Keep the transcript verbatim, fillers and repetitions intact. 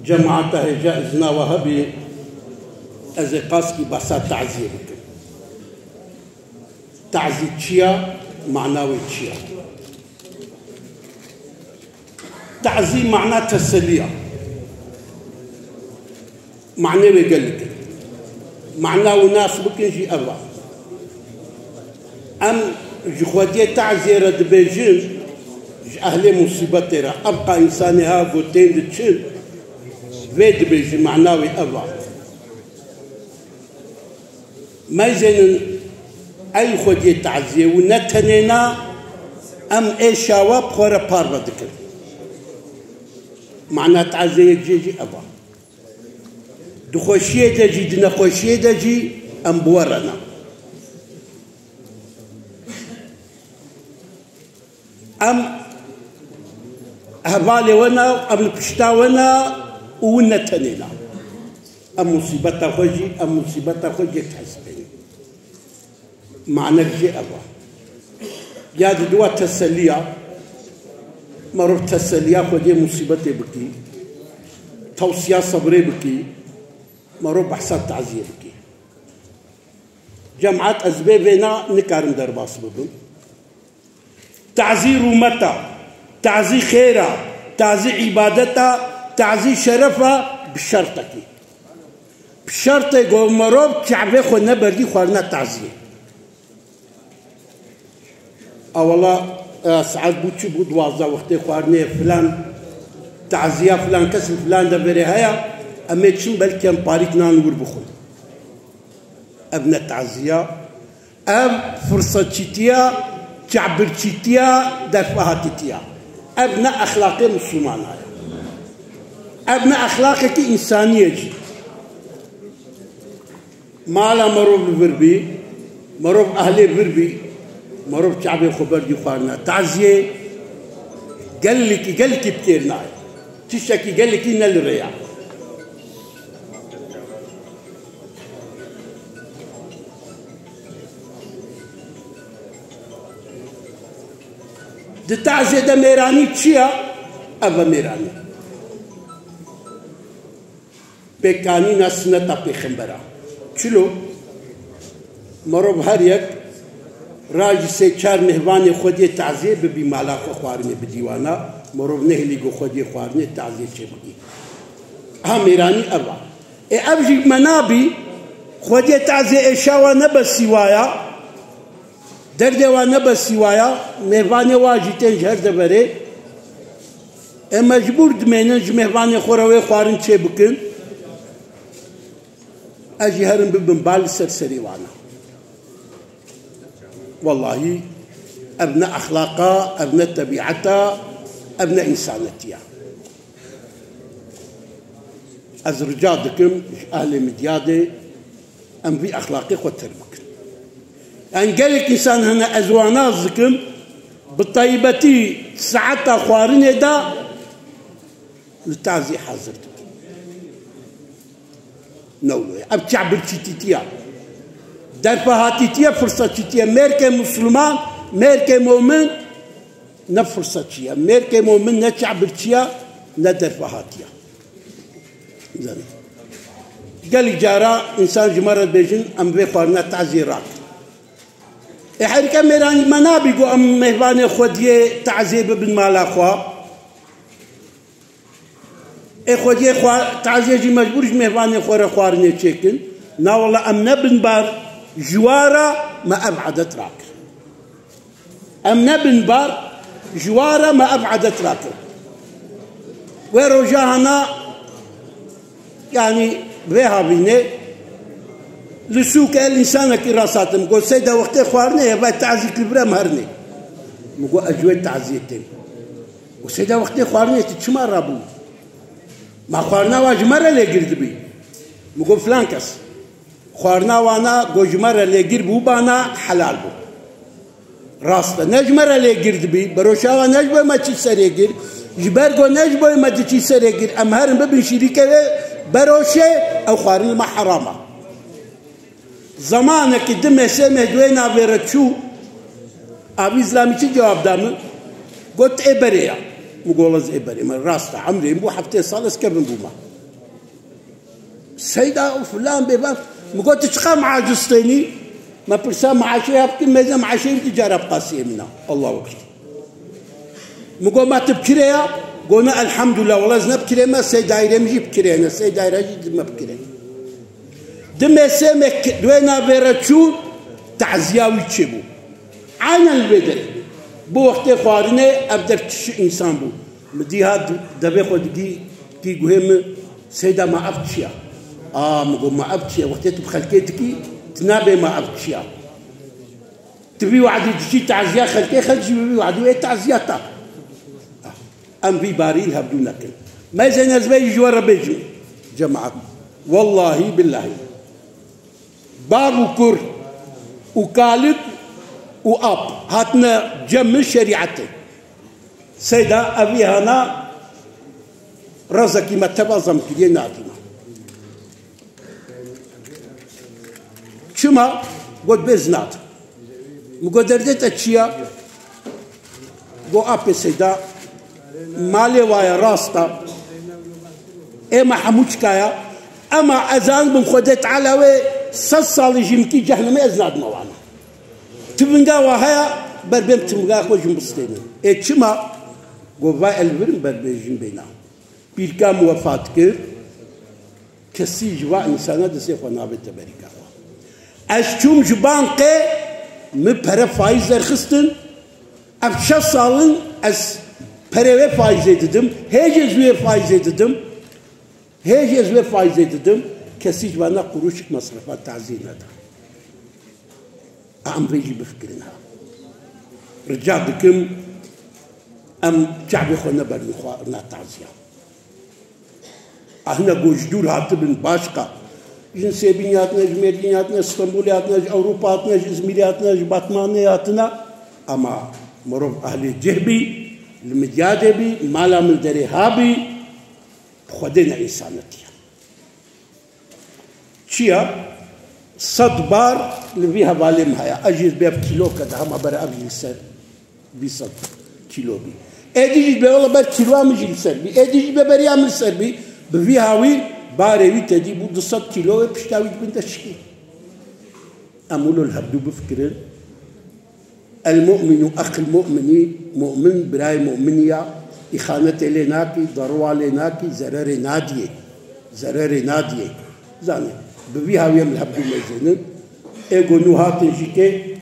Cemaata hêja izna we hebî, ez ê qaskî behsa taziyê bikim. Tazî çi ya, mana wê çi ya? Tazî mana teselî ya. Manê wê gelek in. Mana û nas bikin jî ev a. Em ji xwediyê taziyê re dibêjin, ji ehlê musîbetê re. Ev qa însanê ha ku tên diçin, vê dibêjin, mana wê ev a. Meyzênin ey xwediyê taziyê û ne tenê na, em êşa we bi xwe re parve dikin. Mana taziyê yek jê jî ev a. Di xweşiyê de jî, di nexweşiyê de jî em bi we re ne. Em hevalê we ne, em li pişta we ne û win ne tenê ne. Em musîbeta xwe jî, em musîbeta xwe jî yek hesibînin. Manek jê ev a. Ya di dua teseliya, merov teseliya xwediyê musîbetê bikî, tewsiya sebrê bikî, merov behsa taziyê bikî. Cemaat, ez bê vêna nikarim derbas bibim. Tazî rûmeta, tazî xêra, tazî îbadeta, tazî şerefa bi şertekî. Bi şertê ku merov çavê xwe neberdî xwarina taziyê. A wela, e, saet bû çi bû, duwazdeh wextê xwarinê filan, taziya filan kes li filan deverê heye, em ê çin belkî em parîk nan wir bixwin. Ev ne taziya, ev firsaçîtiya, çavbirçîtiya, derfehatîtiya. Ev ne exlaqê Mislimana ye. Ev ne exlaqekî însanî ye jî. Mala merov li vir bî, merov ehlê vir bî, merov çavê xwe berdî xwarina taziyê, gelekî, gelekî bi kêr nayê. Tiştekî gelekî ne li rê ya. Di taziyê de mêranî çi ya? Ev e mêranî. Pêkanîna sineta pêxembera. Çilo? Merov her yek rajî sê çar mêvanê xwediyê taziyê bibî mala xwe xwarinê bidî wana, merov nehêlî ku xwediyê xwarinê taziyê çêbikî. Ha mêranî ev a. Ê ev jî me nabî, xwediyê taziyê êşa wa ne besî waya, derdê wa ne besî waya, mêvanê wa jî tên ji her deverê. Ê mecbûr dimênin ji mêvanê xwe re wê xwarin çêbikin. Ez jî herim bibim bal li ser serê wana. Wellahî ev ne exlaqa, ev ne tebîeta, ev ne însanetiya. Ez rica dikim ji ehlê Midyadê em vî exlaqê xwe terk bikin. Yan gelek însan hene ez wan nas dikim, bi taybetî saeta xwarinê de li tazî hazir dikin. Ne wilo ye. Ev çavbirçîtîtiye. Derfehatîtiye, firsaçîtiye. Mêrkê Misliman, mêrkê momin ne firsaçî ye. Mêrkê momin ne çavbirçî ye, ne derfehatî ye. Zanî. Gelek cara însan ji me re dibêjin, em vê xwarina taziyê rakin. Ê herî ke mêranî me nabî ku em mêvanê xwediyê taziyê bibin mala xwe. Ê xwediyê xwe taziyê jî mecbûr ji mêvanê xwe re xwarinê çêkin. Na wela em nebin bar ji wa re me ev edet rakir. Em nebin bar ji wa re me ev edet rakir. Wê roja hana, yanî vê havînê li sûkê el însanekî rast hatim. Got, "Seyda wextê xwarinê ye, vay tazîk li vir em herinê." Min got, "Ez ji wê taziyê têm." Got, "Seyda wextê xwarinê tu çima rabû? Ma xwarina wa ji me re lêgir dibî?" Min got, "Filan kes." Xwarina wana ku ji me re lêgir bûbana helal bû. Rast e. Ne ji me re lêgir dibî, beroşa wa ne ji bo me çî serê gir, ji ber ku ne ji bo me diçî serê gir, em herin bibin şîrîkê wê beroşê, ew xwarin li me heram e. Zemanekî di meh sê meh di wê navê re çû, avî zilamî çi cewab da min? Got, "Ê berê ya." Min got, "Ez ê berê." Min rast e, emrê min bû heftê sal ez kevin bûma. Seyda û filan bêvan. Min got, "Tu çiqa maaş distênî?" Me pirsa maaşê ya bikir, mêze maaşê wî cara bi qasiyê min a. Allahu Ekber. Min got, "Ma tu bikirê ya?" Got, "Ne, elhamdulillah, wela ez ne bikirê me, sê daîre min jî bikirê ne, sê daîre jî di me bikirê." Di mêsê me ki-, di wê navê re çû, taziya wî çêbû. Aynen li vê derê. Bi wextê xwarinê ev der kişî însan bû. Min dî hat devê xwe digî, dî guhê min, "Seyda, ma ev çi ya?" A, min got, "Ma ev çi ya? Wextê tu bi xelkê dikî, tu nabê ma ev çi ya?" Tu vî wadî diçî taziya xelkê, xelk jî bi vî wadî wê taziya ta. Em vî barî li hevdû nekin. Mêzên ez vê jî ji we re bêjim, cemaat. Wellahî billahî. Bav û kur û kalik û ap hatine cem min şerîetê. Seyda evî hana rezekî me teva zam kiriye nadî me. Çima? Got, "Bêz nadim." Min got, "Derdê te çi ya?" Got, "Apê Seyda, malê waye rast a. Ê me hemû çikaya. Ema ez zanibim Xwedê Teala wê sed salî jî min kî cehnemê ez nadime wana. Tivinga wa haya, ber bêm tivinga xwe jin bistênin." Ê çima? Got, "Vay elvirin ber bê jin bêna." Pîrka min wefat kir, kesî ji va însana destê xwe nabête berîka xwe. Ez çûm ji bankê, min pere faîz derxistin, ev şeş sal in ez perê wê faîzê didim, hê jî ez wê faîzê didim, hê jî ez wê faîzê didim, kesî ji vana qurûşik mesrefa tazî neda. Em vê jî bifikirin ha. Rica dikim, em çavê xwe neberin xwarina taziya. A hine ku ji dûr hatibin, başka. Ji Nisêbînê hatine, ji Mêrdînê hatine, ji Stenbolê hatine, ji Ewropa hatine, ji Îzmîrê hatine, ji Batmanê hatine. Ama mirov ehlê cih bî, li Midyadê bî, mala min derê ha bî, bi Xwedê ne însanetî ye. Çi ya? Sed bar li vî hevalê min heye. Ez jî bêv kîlo ke daha me bere ev jî li ser bîst sed kîlo bî. Êdî jî bê wela ber kîloya min jî li ser bî. Êdî jî bê beriya min li ser bî. Bi vî hawî barê wî tedî bû du sed kîlo wê pişta wî dibin deşikê. Em wilo li hevdû bifikirin. El mu'minu axil mu'mini, mu'min birayê mu'minî ya, îxanetê lê nakî, deruwa lê nakî, zererê nadiyê, zererê nadiyê. Zanî, bi vî hawî em li hevdû mêzênin. Ê ku nû hatin jî kê,